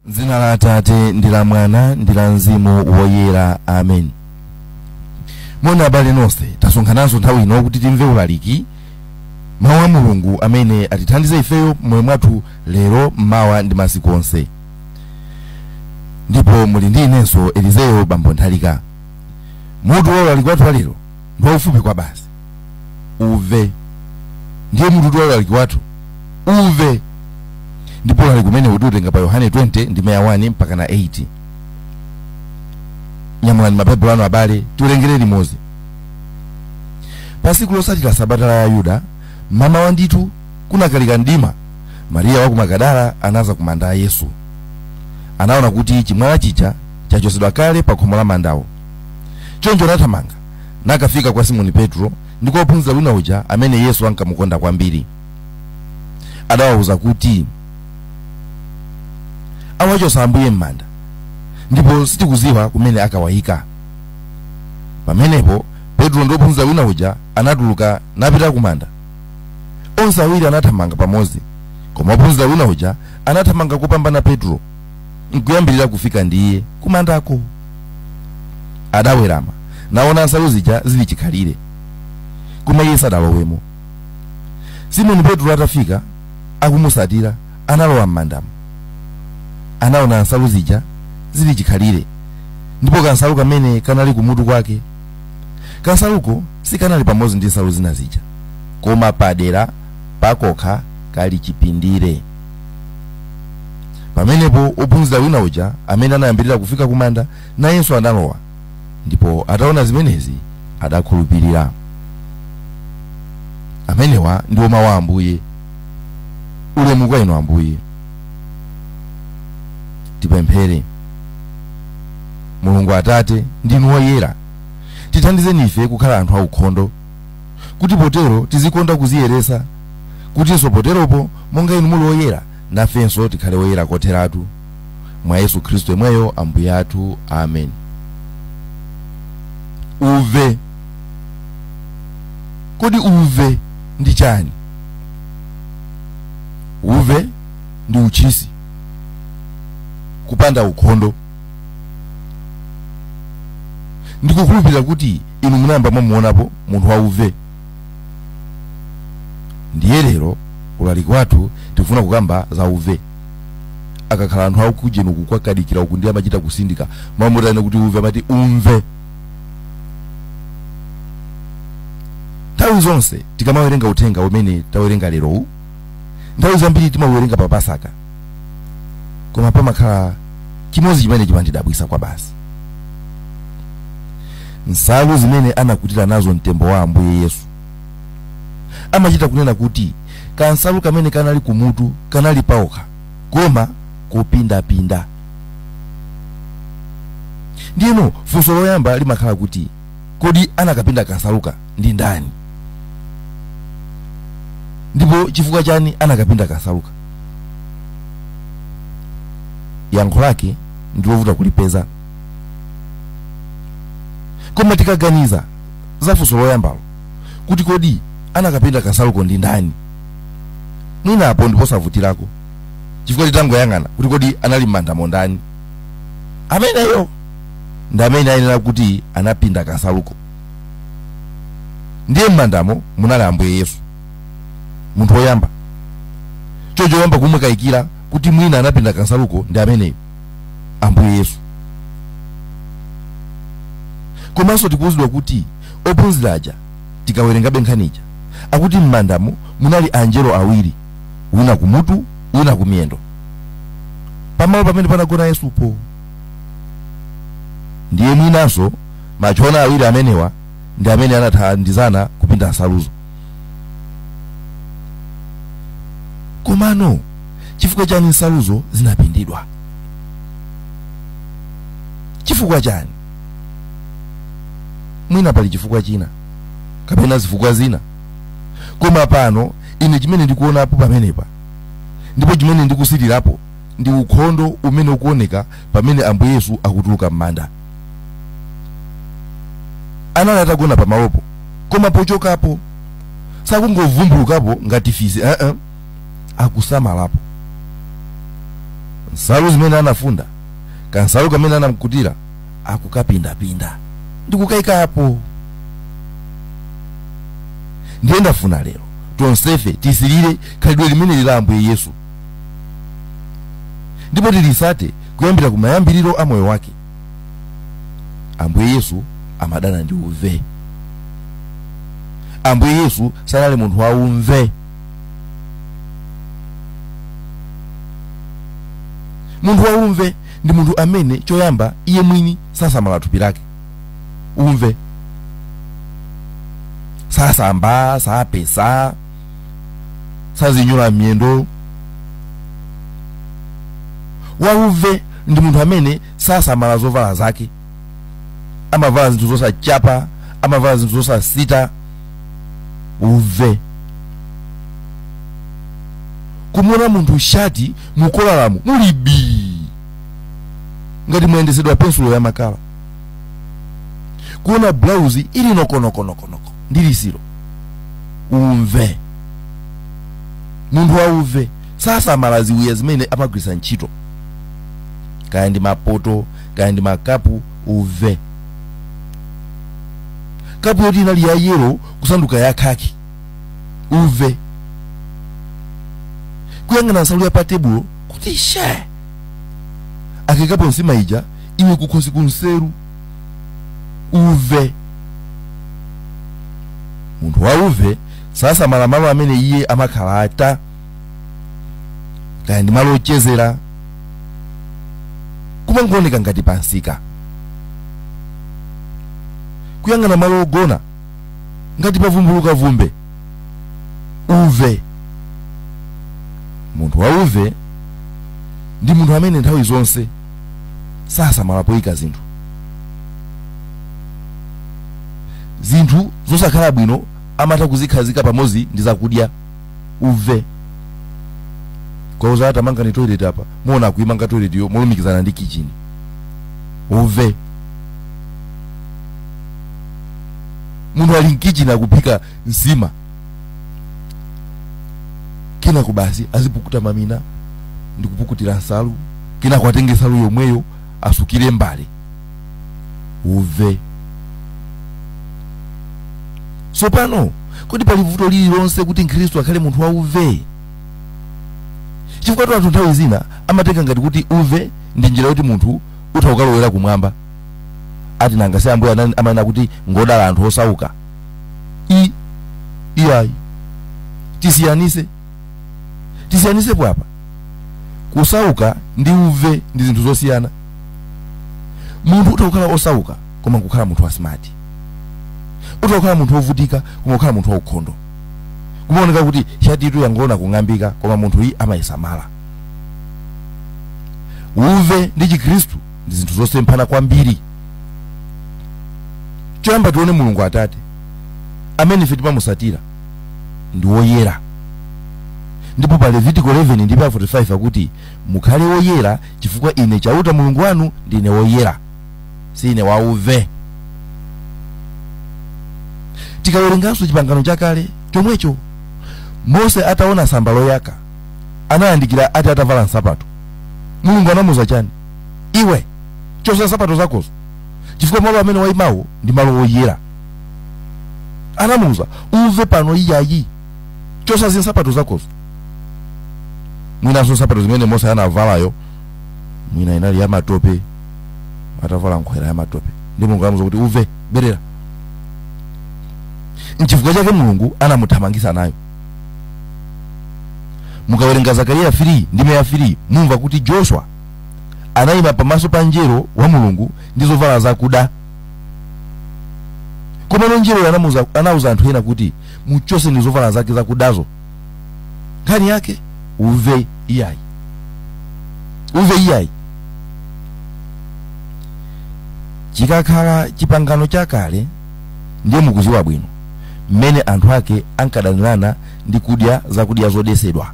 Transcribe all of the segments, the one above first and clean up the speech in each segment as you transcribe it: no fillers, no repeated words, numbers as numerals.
Dzina la Atate ndi la Mwana ndi la Mzimu Woyera, amen. Moni abale nonse, tasonkhananso nthawi ino kuti timve ulaliki, mawu a Mulungu amene atithandize ifeyo m'moyo mwathu lero, mmawa ndi masiku onse. Ndipo muli ndi inenso Elizeyo Bambo Nthalika. Mutu wa ulaliki wathu walero ndi waufupi kwa basi, uve. Ndiye mutu wa ulaliki wathu, uve. Ndipo ulaliki umene utiutenga pa Yohane 20 ndi 1 mpaka na 8. Nyamulani mabaibulo anu abale, tiwerengere limodzi. Pa tsiku lotsatira sabata la Ayuda, mamawa ndithu kunakalika mdima, Mariya wa ku Magadala anaza ku manda a Yesu. Anaona kuti chimwala chija chachotsedwa kale pa khomo la mandawo. Choncho anathamanga nakafika kwa Simoni Petro ndi kwa ophunzira wina uja amene Yesu ankamukonda kwambiri. Adawawuza kuti, awachotsa Ambuye m'manda, ndipo sitikudziwa kumene akawayika. Pamenepo Petro ndi ophunzira wina uja anatuluka napita ku manda. Onse awiri anathamanga pamodzi, koma ophunzira wina uja anathamanga kupambana Petro, nkuyambirira kufika ndi iye kumandako. Adawerama naona nsalu zija zili chikhalire, koma iye sadalowemo. Simoni Petro atafika akumutsatira, analowa m'mandamo. Anaona nsalu zija zili chikhalire, ndipo kansalu kamene kanali kumutu kwake. Kansaluko sikanali pamodzi ndi nsalu zina zija, koma padera pakokha kali chipindire. Pamenepo ophunzira wina uja amene anayambirira kufika kumanda nayenso analowa, ndipo ataona zimenezi adakhulupirira. Amenewa ndiwo mawu a Ambuye. Ulemu kwa inu Ambuye. Tipemphere. Mulungu Atate, ndinu woyera, tithandizeni ife kukhala anthu aukhondo, kuti potero tizikonda kuziyeresa, kutinso poteropo monga inu muli woyera, nafenso tikhale woyera kotheratu. Mwa Yesu Khristu yemweyo Ambuye athu, amen. Uve. Kodi uve ndi chani? Uve ndi uchisi, kupanda ukhondo. Ndikukhulupirira kuti inu munayamba mwamuonapo munthu wa uve. Ndiye lero ulaliki wathu tikufuna kukamba za uve. Akakhala anthu akujeni kukwakadikira uku ndi amachita kusindika mamutane kuti uve, amati umve. Nthawi zonse tikamawerenga uthenga umene tawerenga lerowu, nthawi zambiri timawerenga pa Pasaka, koma pamakhala chimodzi chimene chimandidabwisa kwa basi. Nsalu zimene anakutira nazo mtembo wa Ambuye Yesu, amachita kunena kuti kansalu kamene kanali kumutu kanali paokha, koma kupindapinda. Ndiyeno funso loyamba limakhala kuti, kodi anakapinda kansaluka ndi ndani? Ndipo chifukwa chani anakapinda kansaluka? Yankho lake ndilovuta kulipeza. Koma tikaganiza za funso loyambalo kuti kodi anakapinda kansaluko ndi ndani, mwinapo ndiposavutirako, chifukwa titangoyang'ana kuti kodi anali m'mandamo ndani, ameneyo ndi amene ayenera kuti anapinda kansaluko. Ndiye m'mandamo munali Ambuye Yesu, munthu woyamba. Choncho woyamba kumukayikira kuti mwina anapinda kansaluko ndi ameneyo, Ambuye Yesu. Komanso tikuwuzidwa kuti ophunzira aja, tikawerengabe nkhanicha, akuti m'mandamo munali anjelo awiri, wina kumutu, wina kumiyendo, pamalo pamene panagona Yesupo. Ndiye mwinanso machona awiri amenewa ndi amene anathandizana kupinda nsaluzo. Komano chifukwa chani nsaluzo zinapindidwa? Chifukwa chani? Mwina pali chifukwa china kapena zifukwa zina, koma pano ine chimene ndikuonapo pamenepa ndipo chimene ndikusirirapo ndi ukhondo umene ukuoneka pamene Ambuye Yesu akutuluka m'manda. Anali atagona pamalopo, koma pochokapo sakungovumbulukapo ngati fisi, akusamalapo. Nsalu zimene anafunda, kansalu kamene anamkutira, akukapindapinda ndikukayikapo. Ndiye ndafuna lero tonsefe tisilire khalidwe limene la Ambuye Yesu, ndipo tilisate kuyambira kumayambiriro a moyo wake. Ambuye Yesu amadana ndi uve. Ambuye Yesu sanali munthu wa umve. Munthu wa umve ndi munthu amene choyamba iye mwini sasamala thupi lake. Umve sasamba, sapesa, sazinyula miyendo. Wauve ndi munthu amene sasamala zovala zake, amavala zinthu zosachapa, amavala zinthu zosasita. Uve kumuona munthu shati mukolalamu mulibi ngati muyendesedwa pensulo ya makala, kuona blouse ili nokonokonokonoko ndi lisiro. Umve munthu wauve sasamala ziwiya zimene amagwiritsa ntchito, kaya ndi mapoto, kaya ndi makapu. Uve kapu yoti inali ya yelo kusanduka ya khaki. Uve kuyang'ana nsalu ya pa tebulo kuti she akikapo nsima ija iwe kukhosi kunseru. Uve munthu wa uve sasamala malo amene iye amakhala ata, kaya ndi malo ochezera, kumangooneka ngati pansika. Kuyang'ana malo ogona ngati pavumbuluka vumbe. Uve munthu wa uve ndi munthu amene nthawi zonse sasamala poyika zinthu, zinthu zosakhala bwino amatha kuzikhazika pamodzi ndi zakudya. Uve kwauza atamanga ni toilet apa, muona akuimanga toilet yo molumikizana ndi kitchen. Uve munthu ali mkitchen akuphika nsima, kena kubasi azipukuta mamina ndikupukutira nsalu, kena kuatenge nsalu yomweyo asukire mbale. Uve sopano kodi pali vuto lililonse kuti Mkhristu akhale munthu wa uve? Chifukwa anthu nthawi zina amatenga ngati kuti uve ndi njira yoti munthu utha kukalowera kumwamba. Ati nanga si Ambuye amanena kuti ngodala anthu osauka. Iyayi, tisiyanise apa. Kusauka ndi uve ndi zinthu zosiyana. Munthu utha kukhala osauka koma kukhala munthu wasimati, utha kukhala munthu wovutika koma kukhala munthu waukhondo. Kumaoneka kuti shati itu yangona kung'ambika koma munthu iyi amayisamala. Uve ndi Chikhristu ndi zinthu zosemphana kwambiri. Choyamba tione Mulungu Atate amene ife timamusatira ndi woyera, ndipo pa Levitiko 11 ndi pa 45 akuti mukhale woyera chifukwa ine Chauta Mulungu wanu ndine woyera, si ine wauve. Tikawerenganso chipangano chakale chomwecho, Mose ataona samba loyaka anayandikira ati atavala nsapato. Mulungu anamuza chani? Iwe chosa nsapato zakozo chifukwa malo amene wayimawo ndi malo woyera. Anamuza uve pano iyayi, chosa zinsapato zakozo. Mwinanso nsapato zimene Mose anavalayo mwina inali ya matope, atavala nkhwera ya matope, ndi Mulungu anamuza kuti uve berera. Nchifukwa chake Mulungu anamuthamangisa nayo. Mukawerenga Zakariya 3 ndime ya 3 mumva kuti Joshua anayima pamaso pa mngelo wa Mulungu ndi zovala zakuda. Komano mngelo anauza anthu ena kuti muchose ndi zovala zake zakudazo. Nkhani yake uve iyayi, uve iyayi. Chikakhala chipangano chakale ndiye mukuziwa bwino mmene anthu ake ankadanirana ndi kudya zakudya zodesedwa,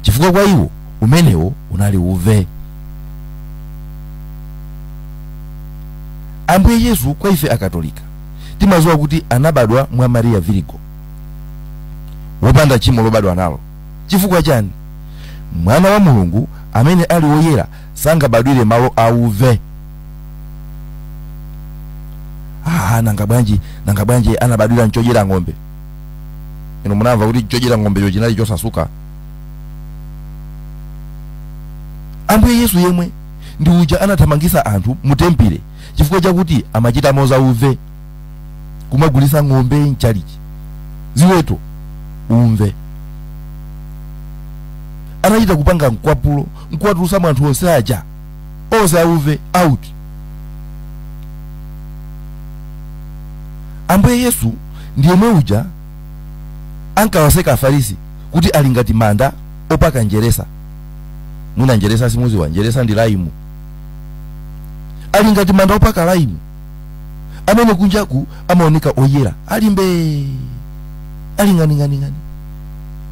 chifukwa kwa iwo umenewo unali uve. Ambuye Yesu kwa ife Akatolika timaziwa kuti anabadwa mwa Maria Virigo wopanda tchimo lobadwa nalo. Chifukwa chani? Mwana wa Mulungu Amene ali woyera sangabadwire malo auve. Nanga bwanji anabadwira nchodyera ng'ombe. Inu munamva kuti nchodyera ng'ombe chinali chosasuka. Ambuye Yesu yemwe ndi uja anathamangisa anthu mu tempile chifukwa chakuti amachita moza uve, kumagulisa ng'ombe mchalichi, ziweto umve. Anachita kupanga mkwapulo nkuwatulusa anthu onse aja, onse auve out. Ambuye Yesu ndiye uja ankawaseka Afarisi kuti ali ngati manda opaka njeresa. Mwina njeresa simuziwa, njeresa ndi laimu. Ali ngati manda opaka laimu, amene kunjaku amaoneka oyera, alimbe ali ngani,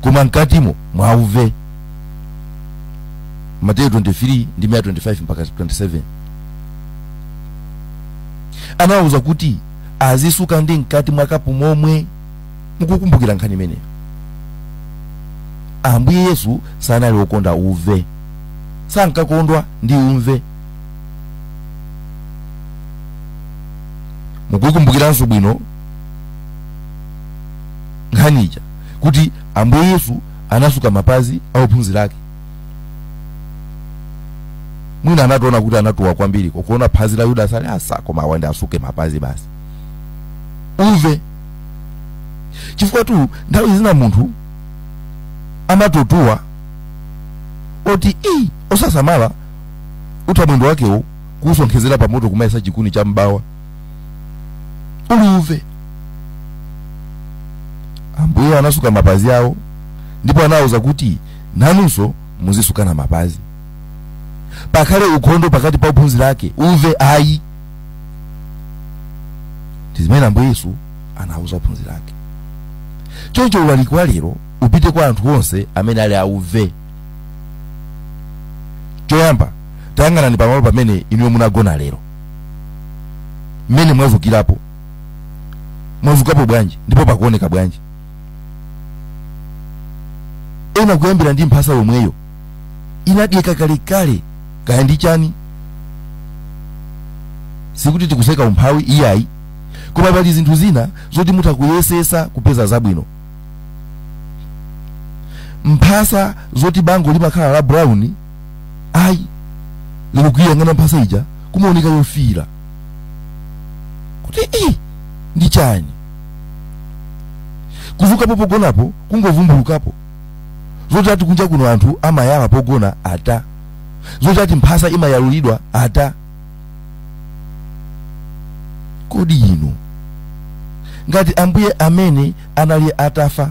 koma mkatimo mwauve. Mateyu 23 ndi 25 mpaka 27. Anawuza kuti azisuka ndi mkati mwa kapu momwe. Mukukumbukira nkhani imeneyo. Ambuye Yesu sanali wokonda uve, sankakondwa ndi umve. Mukukumbukiranso bwino nkhani ija kuti Ambuye Yesu anasuka mapazi a ophunzira ake. Mwina anationa kuti anatuwa kwambiri kuona phazi la Yuda sali asa, koma awande asuke mapazi basi. Uve. Chifukwa tu nthawi zina munthu amatotuwa oti osasamala utha mwendo wakewo kusonkhezera pamoto kumayesa chikuni cha mbawa. Uli uve. Ambuye anasuka mapazi awo ndipo anawuza kuti nanunso muzisukana mapazi. Pakhale ukhondo pakati pa ophunzira ake, uve ayi. Tizimene Ambuye Yesu anawuza ophunzira ake. Choncho ulaliki wa lero upite kwa anthu onse amene ali auve. Choyamba, tayang'anani pamalo pamene inuyo munagona lero, mmene mwavukirapo. Mwavukapo bwanji ndipo pakuoneka bwanji? Ena kuyambira ndi mphasa yomweyo inadyeka kalekale, kaya ndi chani. Sikuti tikuseka umphawi iyayi, koma pali zinthu zina zoti mutha kuyesesa kupeza zabwino. Mphasa zoti bango limakhala la brown ayi, likukuyang'ana mphasa ija kumaoneka yofiira kuti ndi chani. Kuvukapo pogonapo kungovumbulukapo, zoti ati kunja kuno anthu amayala pogona ata, zoti ati mphasa imayalulidwa ata. Kodi inu ngati Ambuye amene anali atafa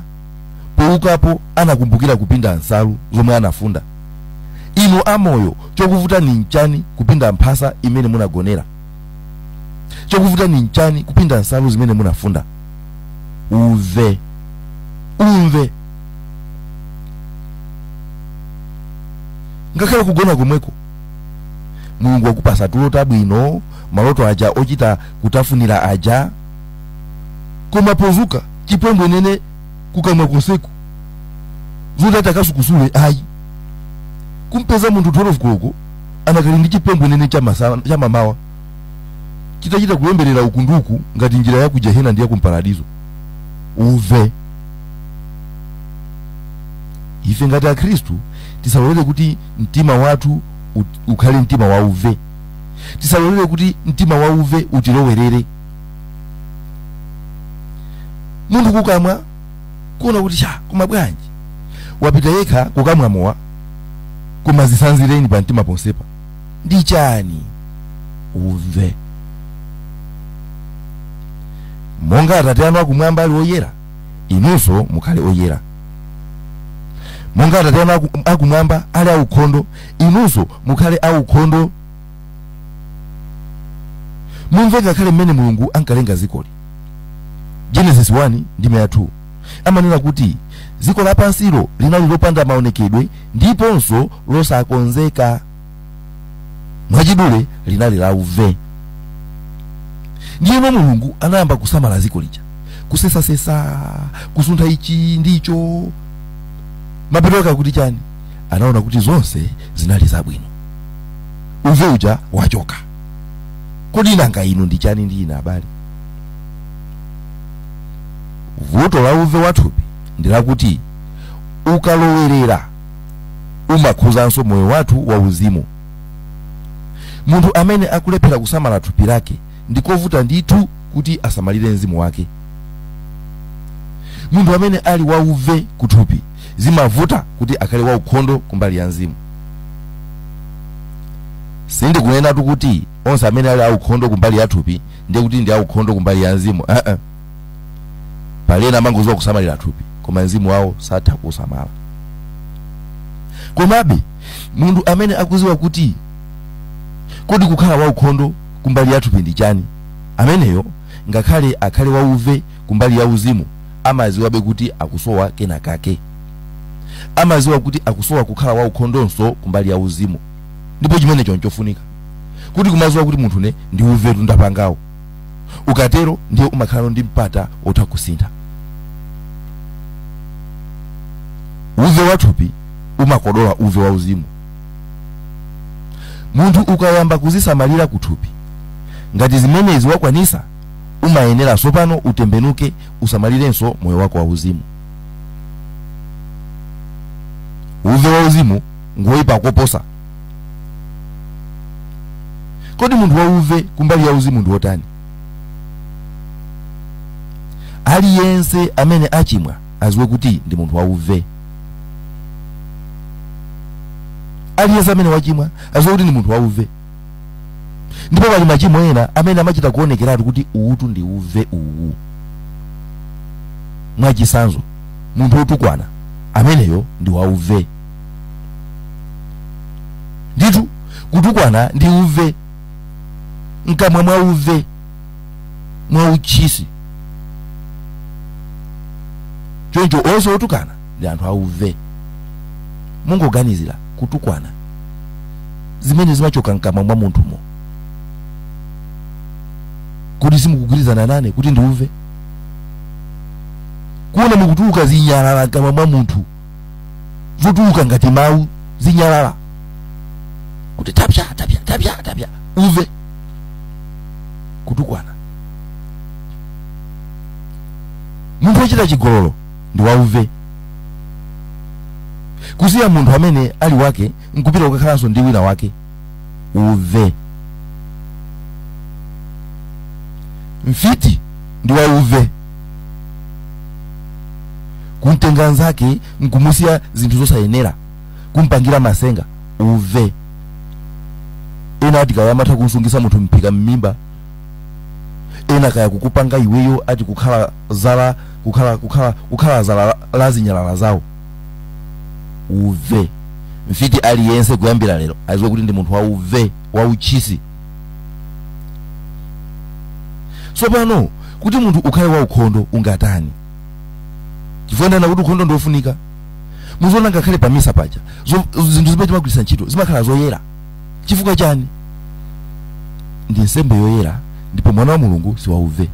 poukapo anakumbukira kupinda nsalu zomwe anafunda, inu amoyo chokuvuta ni nchani kupinda mphasa imene munagonera? Chokuvuta ni nchani kupinda nsalu zimene munafunda? Uve, umve. Ngakhale kugona komweko Mulungu wakupasa tulo tabwino, maloto aja ochita kutafunira aja, koma pozuka chipwembwe nene kukamwa konseku zoti ati akasukusule ayi. Kumpeza munthu 12 koloko anakali ndi chipwembwe nene cha mamawa chitachita kuyemberera uku ndi uku ngati njira ya ku jehena ndi ya kumparadizo. Uve. Ife ngati Akhristu tisalolere kuti mtima wathu ukhale mtima wa uve. Tisalolere kuti mtima wa uve utilowerere. Munthu kukamwa kuona kuti cha koma bwanji wapita yekha kukamwa mowa, koma zisanzireni pa mtima ponsepa ndi chani? Uve. Monga Atate anu akumwamba ali oyera, inunso mukhale oyera. Monga Atate anu akumwamba ali aukhondo, inunso mukhale aukhondo. Mumve ngakhale mmene Mulungu ankalenga zikoli. Genesis 1 ndime ya 2 amanena kuti dziko lapansilo linali lopanda maonekedwe ndiponso losakonzeka. Mwachidule linali la uve. Ndiyeno Mulungu anayamba kusamala dziko lija, kusesasesa, kusuntha ichi ndicho. Mapeto ake akuti chani? anaona kuti zonse zinali zabwino. Uve uja wachoka. Kodi nanga inu ndi chani ndi ine abale? Vuto la uve wathupi ndi lakuti ukalowerera umakhuzanso moyo wathu wa uzimu. Munthu amene akulephera kusamala thupi lake ndikovuta ndithu kuti asamalire mzimu wake. Munthu amene ali wauve kuthupi zimavuta kuti akhale waukhondo kumbali ya mzimu. Sindikunenatu kuti onse amene ali aukhondo kumbali ya thupi ndiye kuti ndi aukhondo kumbali ya mzimu. Palena amangodziwa kusamalira thupi koma mzimu wawo satha kusamala. Komabe munthu amene akuziwa kuti kodi kukhala waukhondo kumbali ya thupi ndi chani, ameneyo ngakhale akhale wauve kumbali ya uzimu amaziwabe kuti akusowa kenakake, amaziwa kuti akusowa kukhala waukhondonso kumbali ya uzimu. Ndipo chimenecho nchofunika kuti kumaziwa kuti munthu ne ndi uve tundapangawo. Ukatero ndiye umakhala ndi mpata wotha kusintha. Uve wathupi umakodola uve wa uzimu. Munthu ukayamba kuzisamalira kuthupi, ngati zimenezi wakwanisa, umayenera sopano utembenuke usamalirenso moyo wako wa uzimu. Uve wa uzimu ngoyipa koposa. Kodi munthu wa uve kumbali ya uzimu ndi wotani? Aliyense amene achimwa aziwe kuti ndi munthu wa uve. Aliyense amene wachimwa aziwe kuti ndi munthu wa uve. Ndipo pali machimo ena amene amachita kuonekeratu kuti utu ndi uve uwu. Mwachisanzo, munthu wotukwana ameneyo ndi wa uve. Ndithu kutukwana ndi uve, mkamwa mwa uve, mwa uchisi. Choncho onse otukana ndi anthu auve. Mungoganizira kutukwana zimene zimachoka mkamwa mwa munthumo, kuti simukugwirizana nane kuti ndiuve. Kuona mukutuluka zinyalala mkamwa mwa munthu, zotuluka ngati mawu zinyalala, kuti tapya tapya tapya tapya, uve kutukwana. Munthu wochita chigololo ndi wauve. Kusiya munthu amene ali wake nkupita kukakhalanso ndi wina wake, uve. Mfiti ndi wauve. Kumtenga nzake nkumusiya zinthu zosayenera, kumpangira masenga, uve. Ena ati kaya amatha kusungisa munthu mphika m'mimba, ena kaya kukupanga iweyo ati kukhala zala, kukhala, kukhala, kukhala zala la zinyalala zawo, uve. Mfiti aliyense kuyambira lero aziwe kuti ndi munthu wa uve, wa uchisi. Tsopano kuti munthu ukhale wa ukhondo ungatani? Chifukwa ndana kuti ukhondo ndofunika. Muzoona ngakhale pamisa paja zinthu zimene timagwiritsa ntchito zimakhala zoyera. Chifukwa chani? Ndi nsembe yoyera, ndipo mwana wa Mulungu si wauve.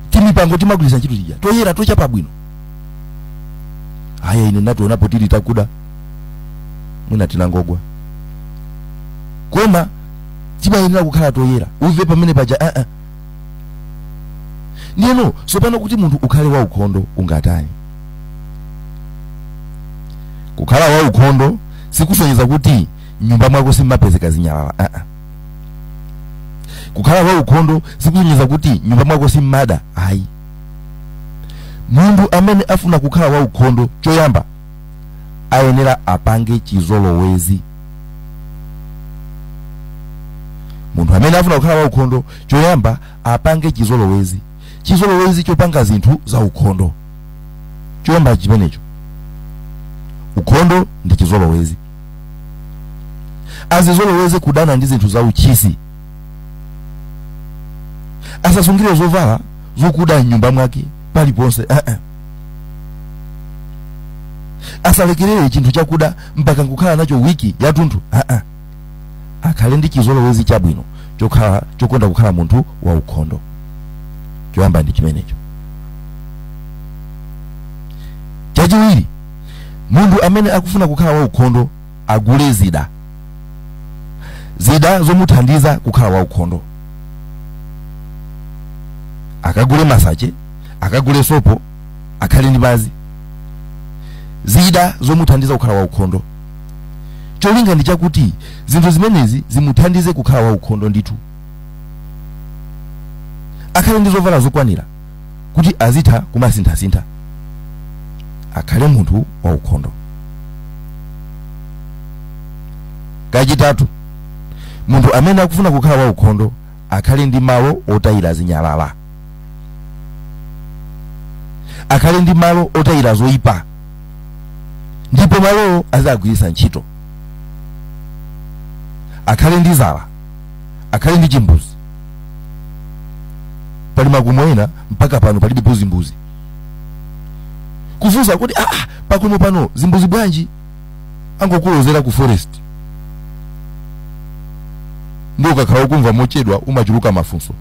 Timipango timagwiritsa ntchito tija toyera tochapa bwino. Aya ine ndatuonapo tili takuda, mwina tinangogwa, koma timayenera kukhala toyera. Uve pamene paja Ndiyeno tsopano kuti munthu ukhale waukhondo ungatani? Kukhala waukhondo sikusonyeza kuti nyumba mwako simapezeka zinyalala. Kukhala waukhondo sikusonyeza kuti nyumba mwako simmada. Ayi. Munthu amene afuna kukhala waukhondo choyamba ayenera apange chizolowezi. Munthu amene afuna kukhala waukhondo choyamba apange chizolowezi. Chizolowezi chopanga zinthu za ukhondo. Choyamba chimenecho. Ukhondo ndi chizolowezi. Azizoloweze kudana ndi zinthu za uchisi. Asasungire zovala zokuda m'nyumba mwake paliponse. Asalekerere chinthu chakuda mpaka nkukhala nacho wiki yathunthu. Akhale ndi chizolowezi chabwino chokonda kukhala munthu wa ukhondo. Choyamba ndi chimenecho. Kachiwiri, munthu amene akufuna kukhala waukhondo agule zida, zida zomuthandiza kukhala waukhondo. Akagule masache, akagule sopo, akhale ndi madzi, zida zomuthandiza kukhala waukhondo. Cholinga ndi chakuti zinthu zimenezi zimuthandize kukhala waukhondo ndithu. Akhale ndi zovala zokwanira kuti azitha kumasinthasintha, akhale munthu waukhondo. Kachitatu, munthu amene akufuna kukhala waukhondo akhale ndi malo otayira zinyalala, akhale ndi malo otayira zoyipa, ndipo malowo azagwiritsa ntchito. Akhale ndi zala, akhale ndi chimbuzi. Pali makomo ena mpaka pano palibe zimbuzi. Kufunsa kuti pakomo pano zimbuzi bwanji, angokulozera ku forest. Ndiye ukakhala ukumva mochedwa umachuluka mafunso.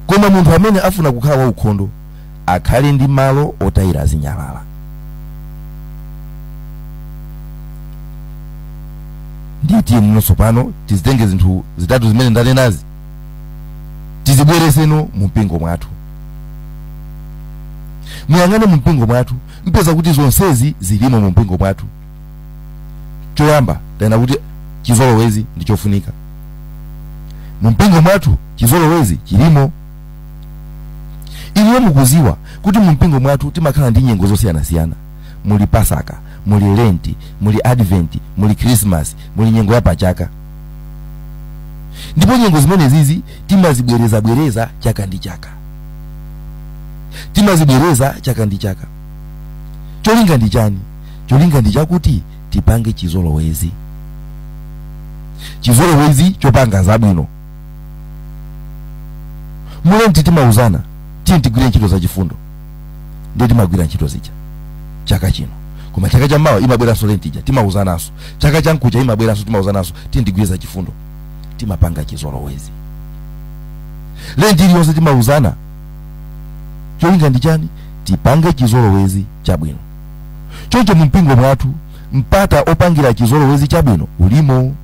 Koma munthu amene afuna kukhala waukhondo akhale ndi malo otayira zinyalala. Ndiye nonso pano tizitenge zinthu zitatu zimene ndanenazi, tizibwereseno mu mpingo mwathu. Muyang'ane mu mpingo mwathu, mpeza kuti zonsezi zilimo mu mpingo mwathu. Choyamba tena kuti chizolowezi ndi chofunika. Mu mpingo mwathu chizolowezi chilimo. Iliyo mukuziwa kuti mu mpingo mwathu timakhala ndi nyengo zosiyanasiyana. Muli Pasaka, muli Lenti, muli Advent, muli Christmas, muli nyengo ya pachaka. Ndipo nyengo zimene zizi timazibwereza bwereza chaka ndi chaka, timazibwereza chaka ndi chaka. Cholinga ndi chani? Cholinga ndi chakuti tipange chizolowezi, chizolowezi chopanga zabwino. Mulenti timauzana tiye tigwire ntchito zachifundo, ndiye timagwira ntchito zija chaka chino. Koma chaka chammawa imabweranso lenti ija, timauzananso. Chaka chankucha imabweranso, timauzananso, tiye tigwire zachifundo. Timapanga chizolowezi. Lenti iliyonse timauzana. Cholinga ndi chani? Tipange chizolowezi chabwino. Choncho mu mpingo mwathu mpata opangira chizolowezi chabwino ulimo.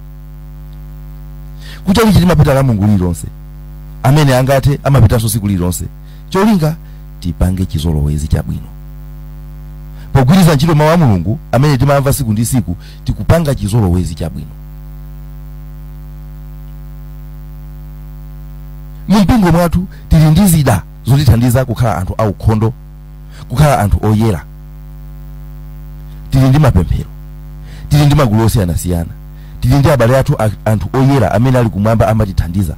Kuchali timapita la Mulungu lililonse, amene angathe amapitanso tsiku lililonse. Cholinga tipange chizolowezi chabwino. Pogwiritsa ntchito mawu a Mulungu amene timamva siku ndi siku, tikupanga chizolowezi chabwino. Mu mpingo mwathu tili ndi zida zotithandiza kukhala anthu aukhondo, kukhala anthu oyera. Tili ndi mapemphero, tili ndi magulu osiyanasiyana, tili ndi abale athu anthu oyera amene ali kumwamba amatithandiza,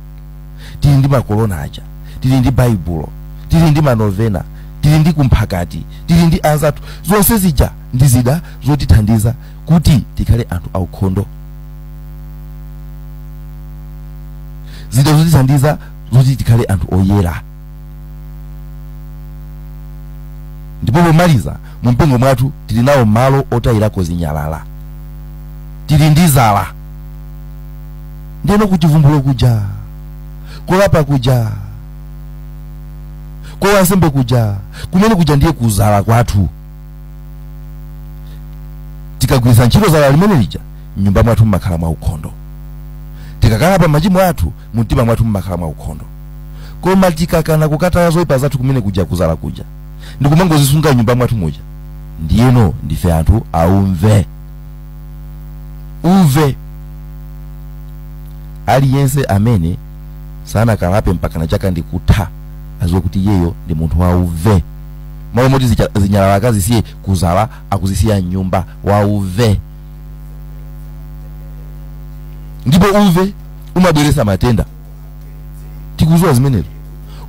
tili ndi makolona aja, tili ndi Baibulo, tili ndi manovena, tili ndi kumphakati, tili ndi anzathu. Zonse zija ndi zida zotithandiza kuti tikhale anthu aukhondo, zida zotithandiza zoti tikhale anthu oyera. Ndipo pomaliza, mu mpingo mwathu tili nawo malo otayirako zinyalala, tili ndi zala. Ndiyeno kuchivumbulo kuja, kulapa kuja, kwa wansembe kuja, kumene kuja ndiye kuzala kwathu. Tikagwiritsa ntchito zala limene lija, m'nyumba mwathu mmakhala mwaukhondo. Tikakhala pa machimo athu, mumtima mwathu mmakhala mwaukhondo. Koma tikakana kukataya zoyipa zathu kumene kuja kuzala kuja, ndikumangozisunga m'nyumba mwathu muja, ndiyeno ndife anthu aumve. Umve. Aliyense amene sanakalape mpaka na chaka ndikutha, aziwe kuti iyeyo ndi munthu wauve. Malo moti zinyalala akazisiye kuzala, akuzisiya nyumba, wauve. Ndipo uve umabweretsa matenda. Tikuziwa zimenezo.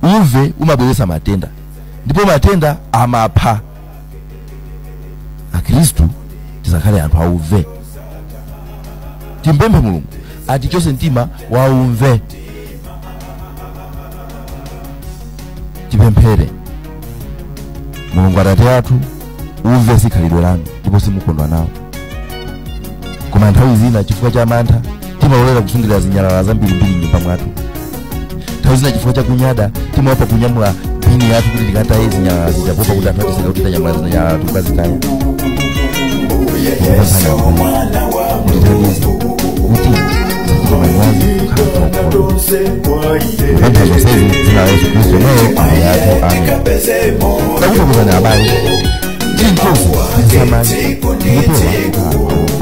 Uve umabweretsa matenda, ndipo matenda amapha. Akhristu tisakhale anthu auve. Timpemphe Mulungu atichotse mtima waumve. Tipemphere. Mulungu Atate athu, uve si khalidwe lanu ndipo simukondwa nawo. Koma nthawi zina chifukwa cha mantha timalolera kusungirira zinyalala zambirimbiri m'nyumba mwathu. Nthawi zina chifukwa cha kunyada timaopa kunyamula bini yathu kuti tikataye zinyalala zija, popa kuti anthu atiseka kuti tanyamula zinyalala tikukazitaya. Tikupemphani Ambuye mutithandize kuti tichite manyazi kukhala aukhondo. Kupempha zonsezi dzina la Yesu Khristu yemweyo Ambuye athu, amen. Takuthokozani abale, tili mtonse tisamale ndikupewa kukhala aukhondo.